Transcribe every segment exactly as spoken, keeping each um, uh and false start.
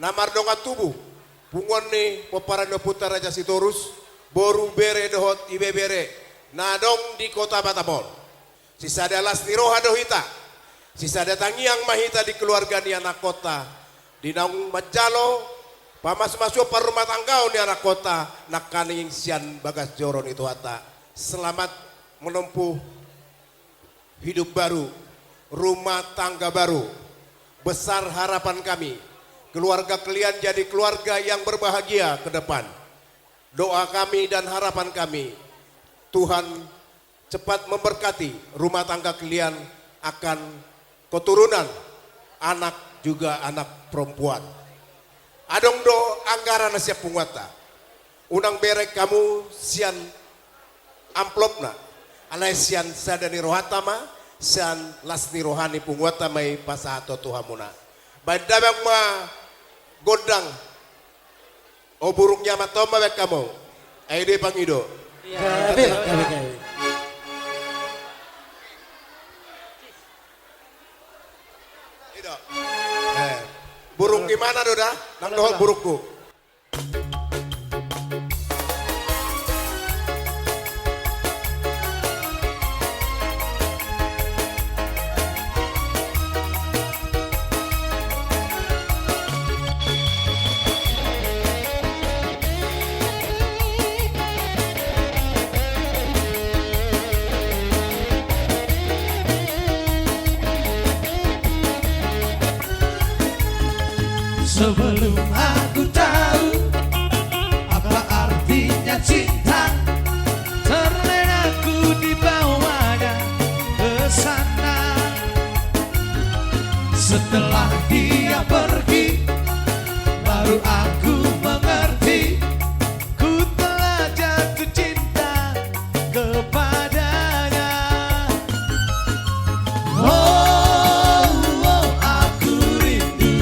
Na mardongan tubu, punguan ni pomparan ni Ompunta Raja Sitorus, boru, bere dohot ibebere na adong di Kota Batam on. Sisada las ni roha do hita, sisada tangiang ma hita di keluarga ni anakkonta, di naung manjalo pamasumasuon parrumatanggaon ni anakkonta nangkaning sian bagas joro ni Tuhanta. Selamat menempuh hidup baru, rumah tangga baru. Besar harapan kami, keluarga kalian jadi keluarga yang berbahagia ke depan. Doa kami dan harapan kami, Tuhan cepat memberkati rumah tangga kalian akan keturunan, anak juga anak perempuan. Adong do anggaran na sian punguanta. Unang bereng hamu sian amplopna. Alai sian sada ni rohanta ma, sian las ni roha ni punguanta ma i pasahathon tu hamuna. Baen damang ma gondang. O burung ni amanta on ma baen hamu. Ai do i pangido. Gabe, gabe, gabe. Ido. Eh, burung ni mana do da? Nang dohot burungku. Sebelum aku tahu apa artinya cinta, terlena ku dibawanya ke sana. Setelah dia pergi, baru aku mengerti, ku telah jatuh cinta kepadanya. Oh, oh, aku rindu.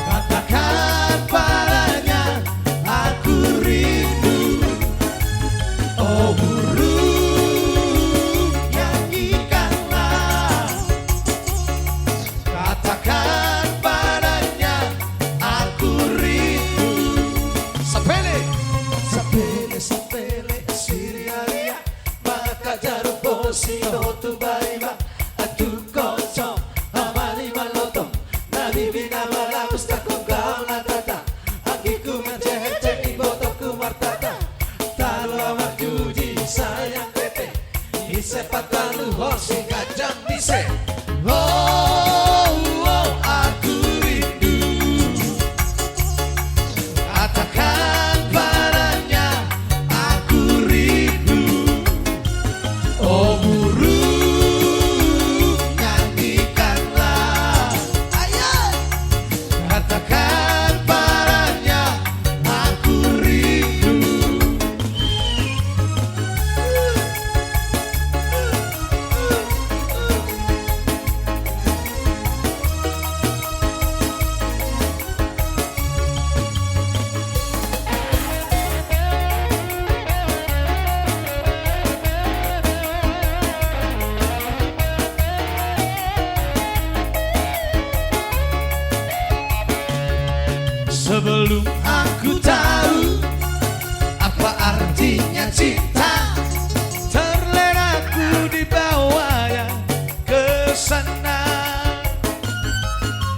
Katakan padanya, aku rindu. Oh, burung, nyanyikanlah. Katakan padanya, aku rindu. Sapele, sapele, sapele, siriaria, mata jarum bosi, otu bariba, atu kosong, amani maloto, na bibi na malaus, takong gaol na tata, anggiku manceheceh, ibotongku martata, talu amak juji, sayang tete. Ise patalu hosi gajang ise. Oh, oh, aku rindu. Katakan padanya, aku rindu. Oh, burung, nyanyikanlah. Ayo. Katakan padanya, aku rindu. Sebelum aku tahu apa artinya cinta, terlena ku dibawanya ke sana.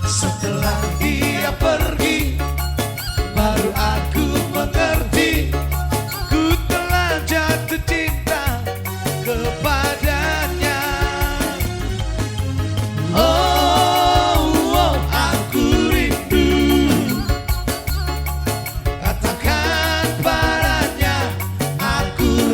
Setelah dia pergi, baru aku mengerti, ku telah jatuh cinta kepadanya. Oh, oh, aku rindu. Katakan padanya, aku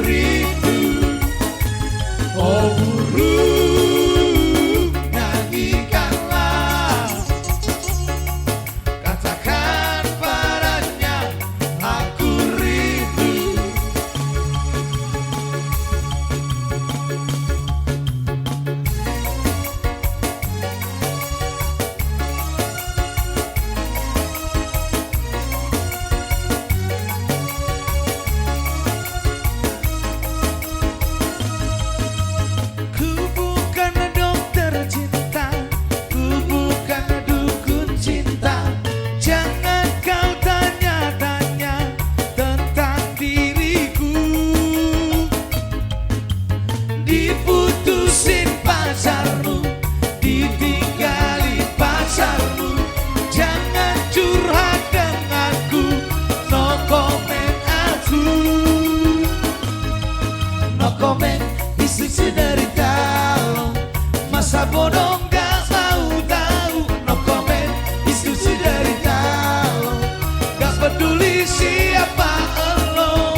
Siapa elo?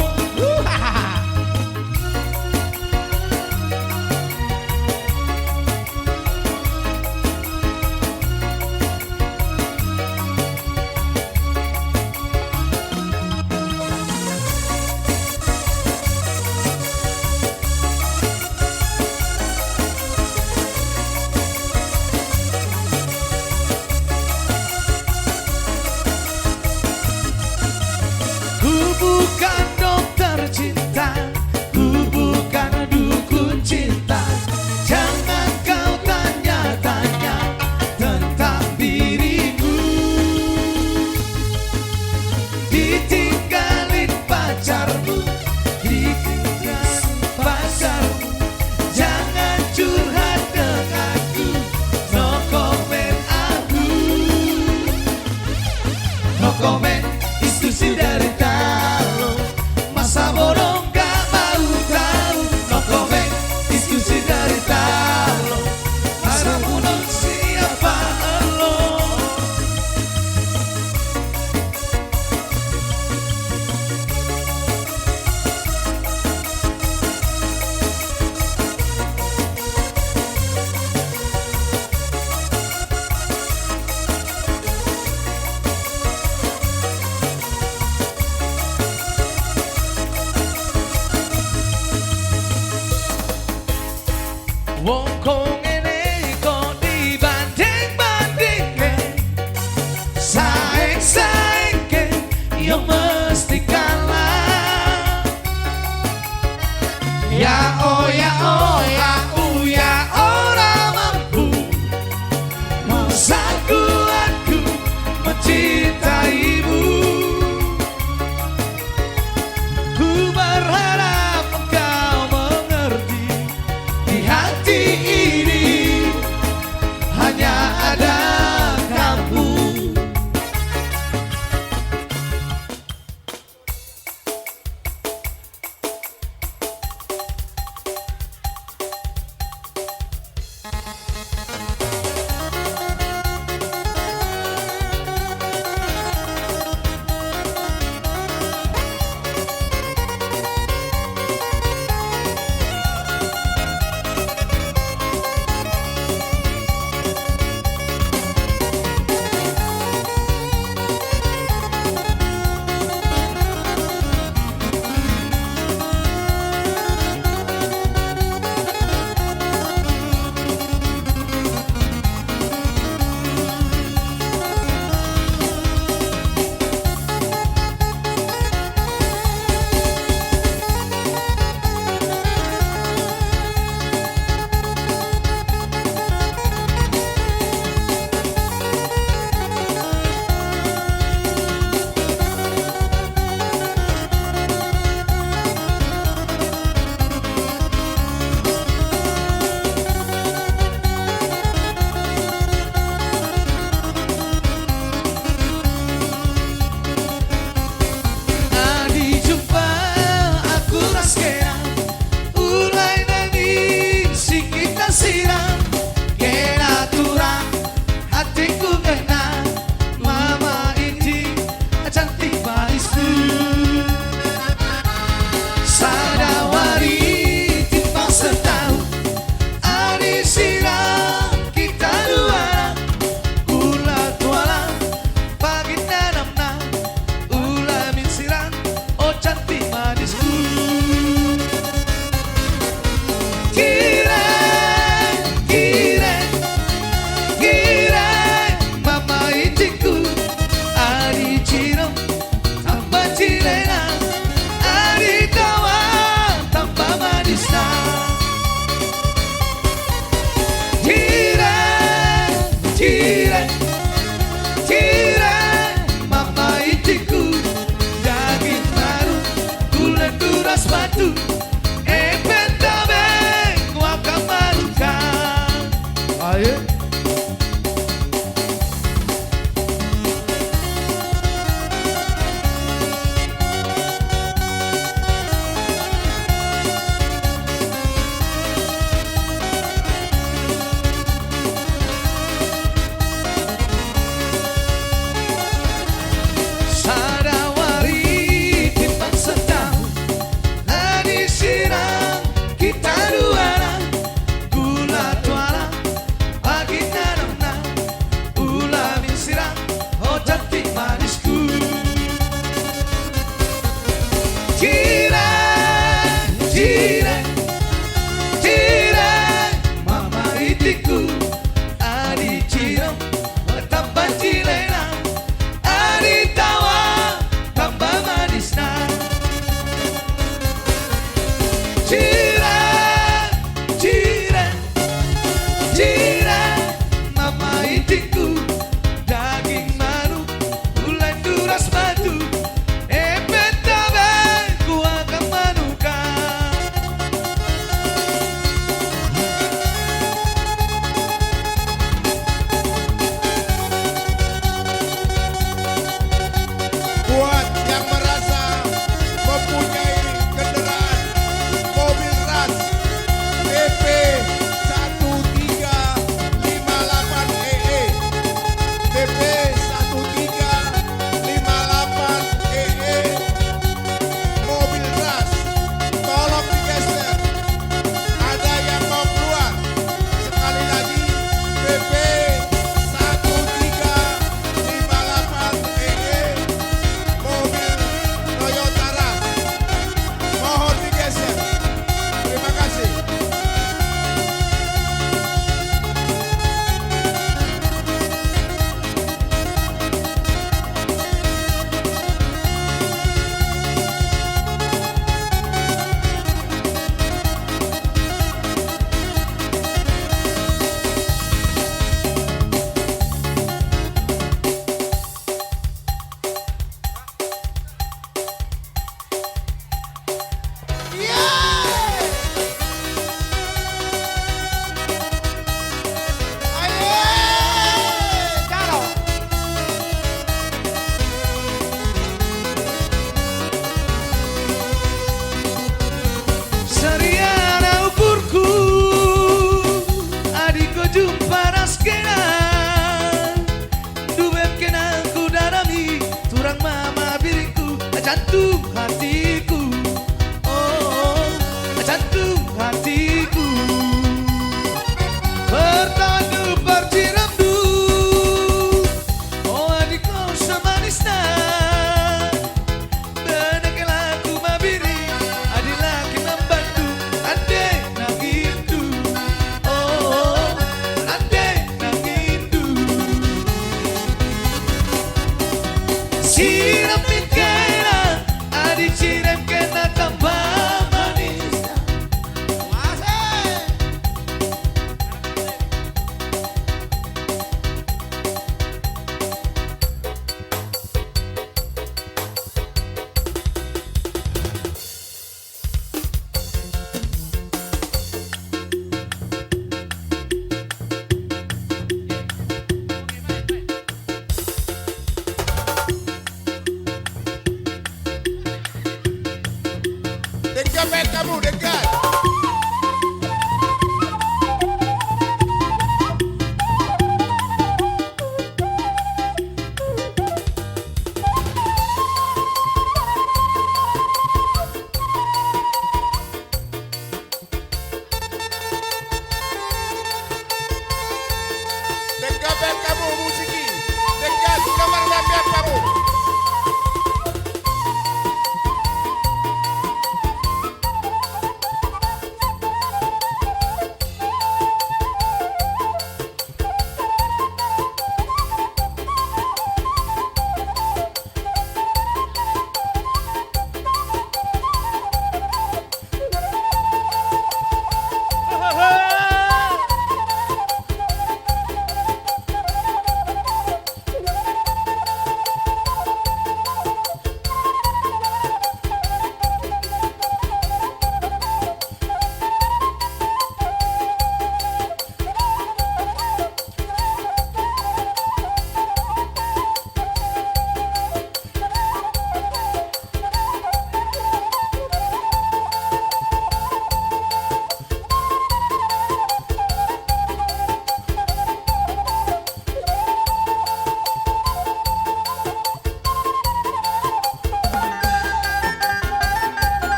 Welcome to the